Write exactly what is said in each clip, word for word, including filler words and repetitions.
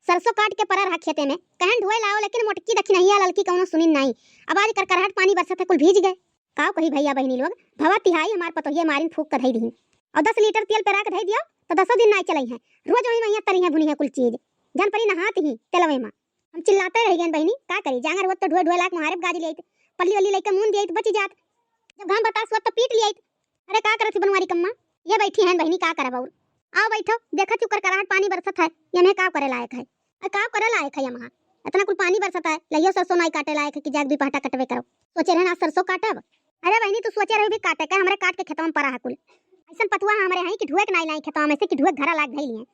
सरसों काट के परा रहा खेते में, कहन ढोए लाओ, लेकिन मोटकी दखिनहिया ललकी कौनो सुनिन नाई। अब आज करकरहट पानी बरसत है, कुल भीज गए। काव कही भैया बहिनी लोग, भवा तिहाई हमार पतोहिया मारिन फूक क धई दिही। और दस लीटर तेल पेरा के धई दियो, तो दसों दिन नाई चलई है। रोज वही महिया तरी है, भुनी है कुल चीज। जान परी नहात ही तेलवे मा। हम चिल्लाते रह गए बहिनी, का करी? जांगर होत तो ढोए ढोए लायक मुहारे गाज लियाइत, पल्ली वल्ली लइके मून दियाइत, बची जात। जब घाम बतास होत तो पीट लियाइत। अरे का करत ही बनवारी कम्मा? ये बैठी हैं बहिनी, का करब और? आओ बैठो, देखत ही करकराहट पानी बरसत है, ये में का करे लायक है? अरे का करे लायक है यमहा? इतना कुल पानी बरसत है, लइयो सरसों नाई काटे लायक है कि जाके दुई पहटा कटबे करो। सोचे रहे ना सरसों काटब। अरे बहिनी, तू सोचे रहे भी काटे का, हमरे काट के खेतवा में परा है कुल। ऐसन पतुआ हमरे हैं कि ढुए के नाई लाई खेतवा में से कि ढुए के घरा लाग धई लिए।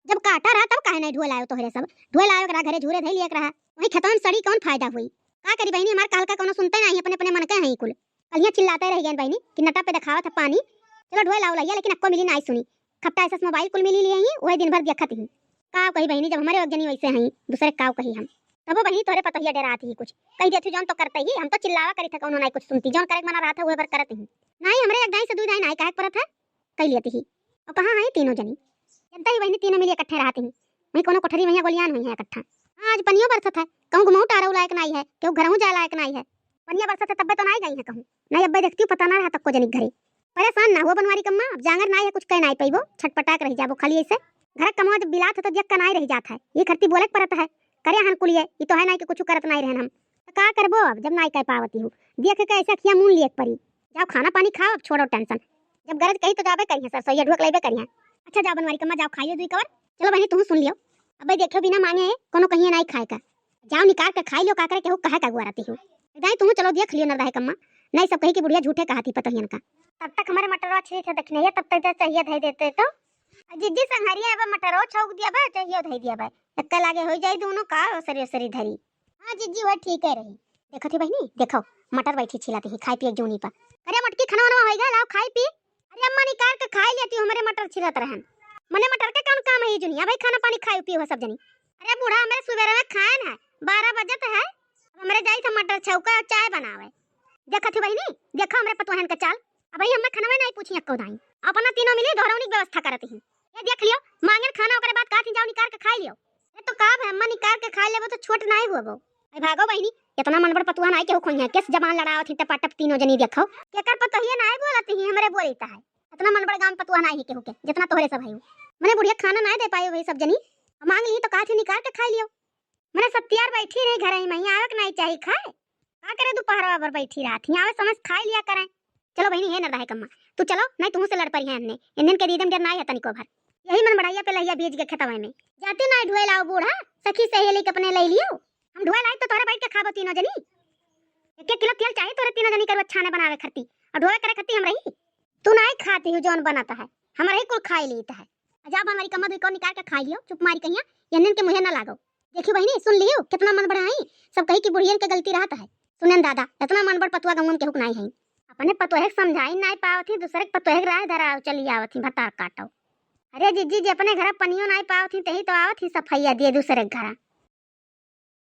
जब काटा रहा तब काहे नाई ढुए लायो तोहरे सब? ढुए लायो के रहा, घरे झूरे धई लिए के रहा। वही खेतवा में सड़ी कौन फायदा हुई? का करी बहिनी, हमार कहल का कौनो सुनते नाई, अपने अपने मन के हैं कुल। कलियां चिल्लाते रह गए बहिनी कि नटा पे दिखावत है पानी, चलो ढोए लाओ लइया, लेकिन अक्को मिली नाई सुनी। खपटा ऐसा मोबाइल कुल मिली लिए ही, वही दिन भर देखत ही। का कही बहिनी, जब हमारे एक जनी वैसे हैं, दूसरे काव कही हम। तबो बहिनी तोहरे पतोहिया डेरात ही कुछ। कही देती जौन तो करते ही, हम तो चिल्लावा करी था, कौनो नाई कुछ सुनती, जौन करे के मना रहा था, वह बर करत ही। नाई हमरे एक दाई से दुई दाई नाई कहे के परत है, कही लेती ही। और कहाँ है तीनों जनी? जनता ही बहिनी तीनों मिली इकट्ठे रहती ही, वहीं कौनो कोठरी में गोलियान हुई है इकट्ठा। हाँ, आज पनियो बरसत है, कहूँ घुमाऊ टारऊ लायक नाई है, केहू घरहू जाए लायक नाई है। पनिया बरसत है तब्बे तो नाई गई है कहूँ, नाई अब्बे देखती हूँ पता ना रहा तक्को जनी के घरे। परेशान ना हो बनवारी कम्मा, अब जांगर नाई है, कुछ कह नाई पैबो, छटपटाक रह जाबो खाली ऐसे। घर कमवा जब बिलात है तो दियक का नाई रह जात है, ये खरती बोले के परत है। करे हन कुलिये, ये तो है नाई कि कुछ करत नाई रहन हम। तो का करबो अब जब नाई कह पावती हूँ, देख के ऐसे अखिया मून लिए के परी। जाओ खाना पानी खाओ, अब छोड़ो टेंशन। जब गरज कही तो जाबे करिए सरसों, ये ढुक लेबे करिए। अच्छा जाओ बनवारी कम्मा, जाओ खाइयो दुई कवर। चलो बहिनी तुहू सुन लियो, अबे देखो बिना मांगे कोनो कहिए नाई खाए का। जाओ निकाल के खाई लियो, का करे केहू कहे का गुआरती हो। दाई तुहू चलो देख लियो नरदाहे कम्मा, नहीं सब कही कि बुढ़िया झूठे कहती पतोहियन का। तब तक हमारे मटरवा छिरी थे देखने ये, तब तक तो चाहिए धई देते तो। आ जिज्जी संघरिया अब मटरो छौक दिया बा, चाहिए धई दिया बा। एक्का लागे हो जाई दोनों का ओसरी ओसरी धरी। हाँ जिज्जी वह ठीक है रही। देखो थी बहिनी, देखो मटर बैठी छिलाती ही खाई पिए जूनी पर। अरे मोटकी खाना वाना होई गया, लाओ खाई पी। अरे अम्मा निकाल के खाई लेती हूँ, हमारे मटर छिलत रहन। मने मटर के कौन काम है ये जुनिया भाई, खाना पानी खाई पिए हो सब जनी। अरे बूढ़ा हमारे सुबेरे में खाए ना, बारह बजत है, अब हमरे जाई था मटर छौका और चाय बनावे। देखत ही बहिनी, देखो हमरे पतोहन के चाल। अब भाई हमें खनवे नहीं पूछी एक्को दाई, अपना तीनों मिली दोहरौनी के व्यवस्था करत ही। ये देख लियो, मांगेन खाना ओकरे बाद कहत ही जाओ निकाल के खाई लियो। ये तो का भाई अम्मा निकाल के खाई लेबो तो छोट नहीं हुआ। अरे भागो बहिनी, इतना मनबड़ पतुआ नाई केहू खोइहे, केस जबान लड़ावत ही टपाटप तीनों जनी देखो। केकर पतोहिया नाई बोलत ही, हमरे बोली त है। इतना मनबड़ गांव में पतुआ नाई है केहू के, जितना तोहरे सब है। मने बुढ़िया खाना नाई दे पाए भाई सब जनी, मांग ली तो कहा थी निकाल के खाई लियो। मने सत्यार बैठी रही घर ही में, आवे के नाई चाही खाए। का करे दोपहरवा भर बैठी रहत ही, आवे समय से खाई लिया करें। चलो बहिनी, हे नरदाहे कम्मा, तू चलो, नहीं तुहू से लड़ परी है हमने। इन्हन के दीदम डर नाई है तनिको भर। यही मन बढ़ाइया पे लहिया बीज के खेतवा में। जाती नाई ढुए लाओ बूढ़ा, सखी सहेली के अपने ले लियो। हम ढुए लाई तो तोरे बैठ के खाबो तीनों जनी। एक एक किलो तेल चाहिए तोरे तीनों जनी करू अच्छा ने बनावे खरती, और ढुए करे खरती हम रही। तू नाई खाती हूँ जौन बनता है, हमारे ही कुल खाई लीता है। जा बनवारी कम्मा दुई कौन निकाल के खाई लियो, चुप मारी कहिया, इन्हन के मुँहे ना लागो। देखियो बहिनी, सुन लियो, कितना मन बढ़ाई, सब कही कि बुढ़ियन के गलती रहत है। सुनेन दादा, इतना मन बड़ पतुआ गंवन केहू के नाई है। अपने पतोहे के समझाई नाई पावत ही, दूसरे के पतोहे के राह धराव चली आवत ही, भतार काटो। अरे जिज्जी, जे अपने घर पनियो नाई पावत ही, तेही तो आवत ही सफैया दिए दूसरे के घरा।